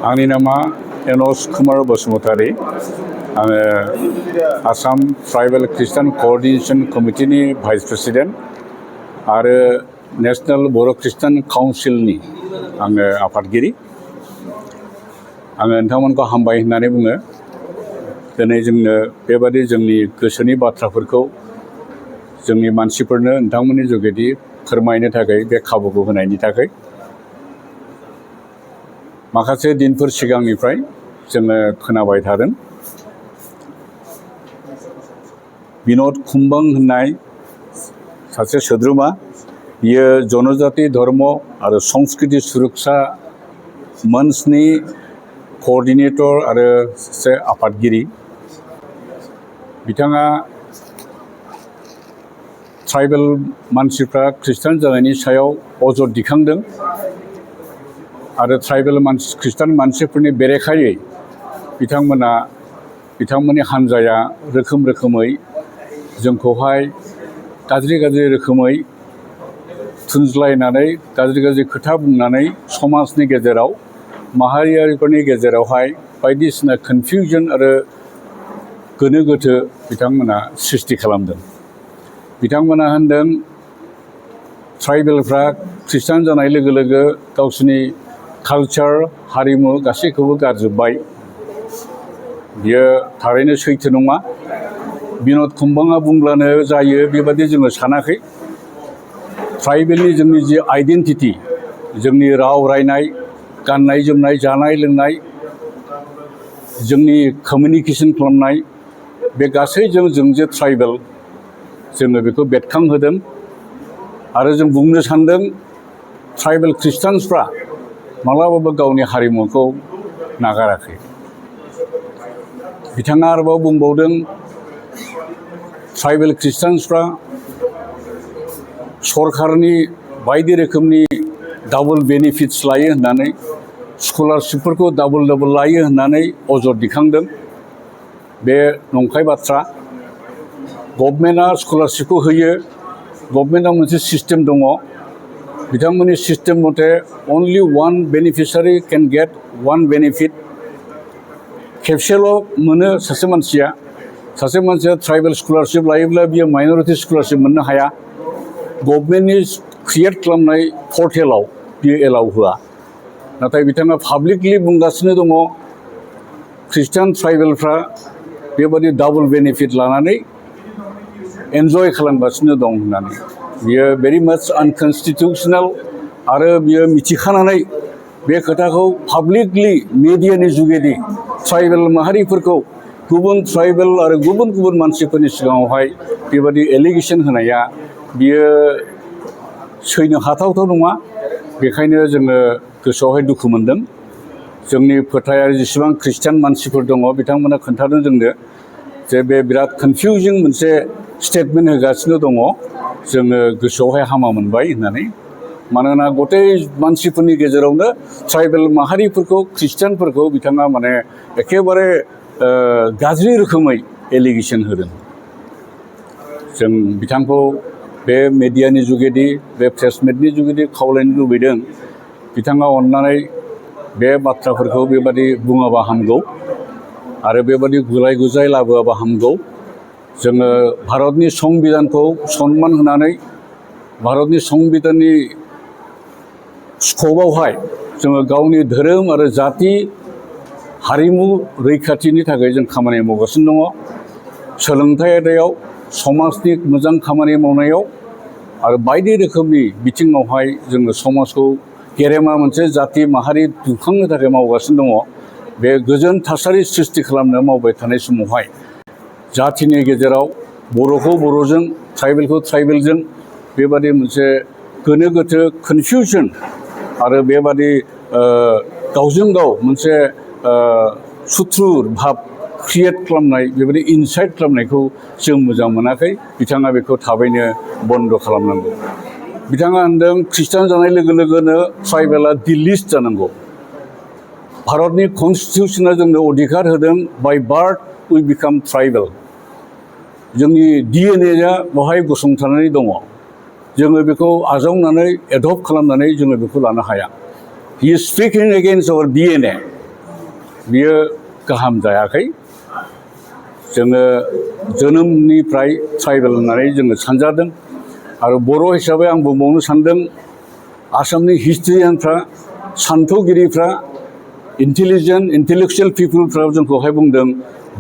आंनि नामा एनस कुमार बसुमतारी। आङो आसाम ट्राइबेल ख्रिस्टान क'अर्डिनेशन कमिटिनि भाइस प्रेसिडेन्ट आरो नेशनेल बर' ख्रिस्टान काउन्सिलनि आङो आफादगिरि। आङो नोंथांमोनखौ हामबाय होननानै बुङो। दिनै जोंनो बेबादि जोंनि गोसोनि बाथ्राफोरखौ जोंनि मानसिफोरनो नोंथांमोननि जुगेदि फोरमायनो थाखाय बे खाबुखौ होनायनि थाखाय। माखासे दिनफोर सिगांनिफ्राय जोङो खोनाबाय थादों बिन'द खुम्बां होननाय सासे सोद्रोमा, बियो जनजाति धर्म आरो संस्कृति सुरक्षा मंचनि क'अर्डिनेटर आरो सासे आफादगिरि। बिथाङा ट्राइबेल मानसिफ्रा ख्रिस्टान जानायनि सायाव अजद दिखांदों आरो ट्राइबेल ख्रिस्टान मानसिफोरनि बेरेखायै बिथांमोननि हान्जाया रोखोमै जोंखौहाय गाज्रि रोखोमै थुनज्लायनानै गाज्रि खोथा बुंनानै समाजनि गेजेराव माहारियारिफोरनि गेजेरावहाय बायदिसिना कनफिउजन आरो गोनो गोथो बिथांमोना सृष्टि खालामदों। बिथांमोना होनदों ट्राइबेलफ्रा ख्रिस्टान जानाय लोगो लोगो गावसोरनि कालचार हारिमु गासैखौबो गारजोब्बाय। बियो थारैनो सैथो नङा। बिन'द खुम्बाङा बुंब्लानो जायो बेबादि जोङो सानाखै। ट्राइबेलनि जोंनि जि आइडेन्टिटि, जोंनि राव रायनाय, गाननाय जोमनाय, जानाय लोंनाय, जोंनि कमिउनिकेशन खालामनाय, बे गासैजों जों जे ट्राइबेल जोङो बेखौ बेरखांहोदों आरो जों बुंनो सानदों ट्राइबेल ख्रिस्टानसफ्रा माब्लाबाबो गावनि हारिमुखौ नागाराखै। बिथाङा आरोबाव बुंबावदों ट्राइबेल ख्रिस्टानसफ्रा सरकारनि बायदि रोखोमनि डाबल बेनिफिट्स लायो होननानै, स्कलारशिपफोरखौ डाबल लायो होननानै अजद दिखांदों। बे नंखाय बाथ्रा। गभर्नमेन्टआ स्कलारशिपखौ होयो। गभर्नमेन्टआ मोनसे सिस्टेम दङ। बिथांमोननि सिस्टेम मथे अनलि वान बेनिफिसारि केन गेट वान बेनिफिट। खेबसेल' मोनो सासे मानसिया ट्राइबेल स्कलारशिप लायोब्ला बियो माइन'रिटि स्कलारशिप मोननो हाया। गभर्नमेन्टनि क्रिएट खालामनाय पर्टेलाव बियो एलाउ होआ। नाथाय बिथाङा पाब्लिकलि बुंगासिनो दङ ख्रिस्टान ट्राइबेलफ्रा बेबादि डाबल बेनिफिट लानानै एन्जय खालामगासिनो दं होननानै। बियो भेरि माच आनकनस्टिटिउसनेल आरो बियो मिथिखानानै बे खोथाखौ पाब्लिकलि मिडियानि जुगेदि ट्राइबेल माहारिफोरखौ गुबुन ट्राइबेल आरो गुबुन मानसिफोरनि सिगाङावहाय बेबादि एलिगेसन होनाया बियो सैनो हाथावथाव नङा। बेखायनो जोङो गोसोआवहाय दुखु मोनदों। जोंनि फोथायारि जेसेबां ख्रिस्टान मानसिफोर दङ बिथांमोना खोन्थादों जोंनो जे बे बिराद कनफिउजिं मोनसे स्टेटमेन्ट होगासिनो दङ। जोङो गोसोआवहाय हामा मोनबाय होननानै। मानोना गथाय मानसिफोरनि गेजेरावनो ट्राइबेल माहारिफोरखौ ख्रिस्टानफोरखौ बिथाङा माने एखेबारे गाज्रि रोखोमै एलिगेसन होदों। जों बिथांखौ बे मिडियानि जुगेदि, बे प्रेसमिटनि जुगेदि खावलायनो लुबैदों बिथाङा अननानै बे बाथ्राफोरखौ बेबादि बुङाबा हामगौ आरो बेबादि गुलाय गुजाय लाबोआबा हामगौ। जोङो भारतनि संबिधानखौ सनमान होनानै भारतनि संबिधाननि स्कपआवहाय जोङो गावनि धोरोम आरो जाति हारिमु रैखाथिनि थाखाय जों खामानि मावगासिनो दङ। सोलोंथाइ आयदायाव, समाजनि मोजां खामानि मावनायाव आरो बायदि रोखोमनि बिथिङावहाय जोङो समाजखौ गेरेमा मोनसे जाति माहारि दुखांनो थाखाय मावगासिनो दङ। बे गोजोन थासारि सृष्टि खालामनो मावबाय थानाय समावहाय जातिनि गेजेराव बर'खौ बर'जों, ट्राइबेलखौ ट्राइबेलजों बेबादि मोनसे गोनो गोथो कनफिउजन आरो बेबादि गावजों गाव मोनसे सुथ्रु भाब क्रिएट खालामनाय, बेबादि इनसाइट खालामनायखौ जों मोजां मोनाखै। बिथाङा बेखौ थाबैनो बन्द' खालामनांगौ। बिथाङा होनदों ख्रिस्टान जानाय लोगो लोगोनो ट्राइबेला डिलिस्ट जानांगौ। भारतनि कनस्टिटिउसना जोंनो अधिकार होदों बाय बार्थ उइ बिकाम ट्राइबेल। जोंनि डिएनएआ बेवहाय गसंथानानै दङ। जोङो बेखौ आजावनानै एडप्ट खालामनानै जोङो बेखौ लानो हाया। He is speaking against our DNA. बियो गाहाम जायाखै। जोङो जोनोमनिफ्राय ट्राइबेल होननानै जोङो सानजादों आरो बर' हिसाबै आं बुंबावनो सानदों आसामनि हिस्ट्रियानफ्रा सान्थौगिरिफ्रा इन्टेलेक्चुयेल पिपुलफ्रा जोंखौहाय बुंदों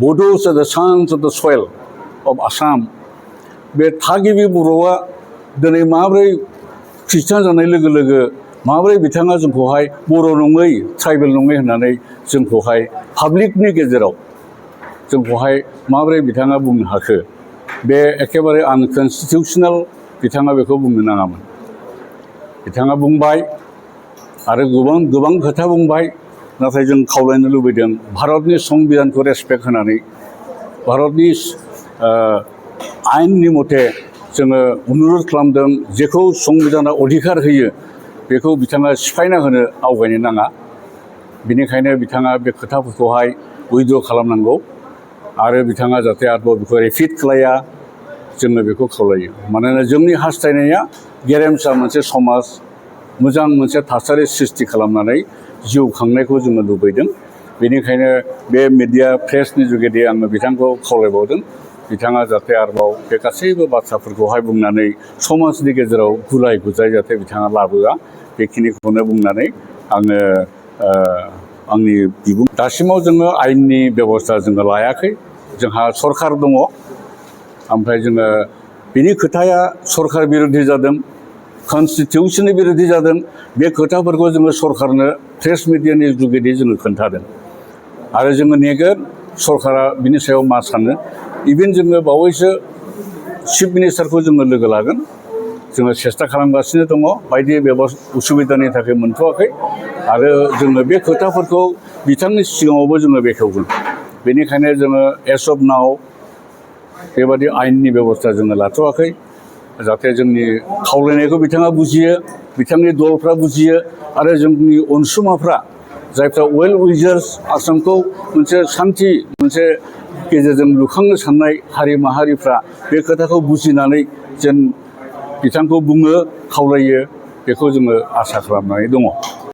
बड'स आर द सन्स अफ द सयल अफ आसाम। बे थागिबि बर'आ दिनै माब्रै ख्रिस्टान जानाय लोगो लोगो माब्रै बिथाङा जोंखौहाय बर' नङै ट्राइबेल नङै होननानै जोंखौहाय पाब्लिकनि गेजेराव जोंखौहाय माब्रै बिथाङा बुंनो हाखो? बे एखेबारे आनकनस्टिटिउसनेल बिथाङा बेखौ बुंनो नाङामोन। बिथाङा बुंबाय आरो गोबां खोथा बुंबाय, नाथाय जों खावलायनो लुबैदों भारतनि संबिधानखौ रेसपेक्ट होनानै भारतनि आयेननि मथे जोङो अनुरद खालामदों जेखौ संबिधाना अधिकार होयो बेखौ बिथाङा सिफायना होनो आवगायनो नाङा। बेनिखायनो बिथाङा बे खोथाफोरखौहाय उइद्र' खालामनांगौ आरो बिथाङा जाहाथे आरोबाव बेखौ रिपिट खालाया जोङो बेखौ खावलायो। मानोना जोंनि हास्थायनाया गेरेमसा मोनसे समाज, मोजां मोनसे थासारि सृष्टि खालामनानै जिउ खांनायखौ जोङो लुबैदों। बेनिखायनो बे मिडिया प्रेसनि जुगेदि आङो बिथांखौ खावलायबावदों बिथाङा जाहाथे आरोबाव बे गासैबो बाथ्राफोरखौहाय बुंनानै समाजनि गेजेराव गुलाय गुजाय जाहाथे बिथाङा लाबोआ, बेखिनिखौनो बुंनानै आङो आंनि बिबुं दासिमाव जोङो आयेननि बेबस्था जोङो लायाखै। जोंहा सरखार दङ, ओमफ्राय जोङो बिनि खोथाया सरखार बिरोधि जादों, कनस्टिटिउसननि बिरोधि जादों। बे खोथाफोरखौ जोङो सरखारनो प्रेस मिडियानि जुगेदि जोङो खोन्थादों आरो जोङो नेगोन सरखारा बिनि सायाव मा सानो। इभेन जोङो बावैसो चिफ मिनिस्टारखौ जोङो लोगो लागोन। जोङो सेस्था खालामगासिनो दङ, बायदि उसुबिदानि थाखाय मोनथ'वाखै आरो जोङो बे खोथाफोरखौ बिथांनि सिगाङावबो जोङो बेखेवगोन। बेनिखायनो जोङो एज अफ नाउ बेबादि आयेननि बेबस्था जोङो लाथ'वाखै। जाहाथे जोंनि खावलायनायखौ बिथाङा बुजियो, बिथांनि दलफ्रा बुजियो आरो जोंनि अनसुमाफ्रा जायफ्रा वेल उइजार्स आसामखौ मोनसे सान्थि मोनसे गेजेरजों लुखांनो साननाय हारि माहारिफ्रा बे खोथाखौ बुजिनानै जेन बिथांखौ बुङो, खावलायो, बेखौ जोङो आसा खालामनानै दङ।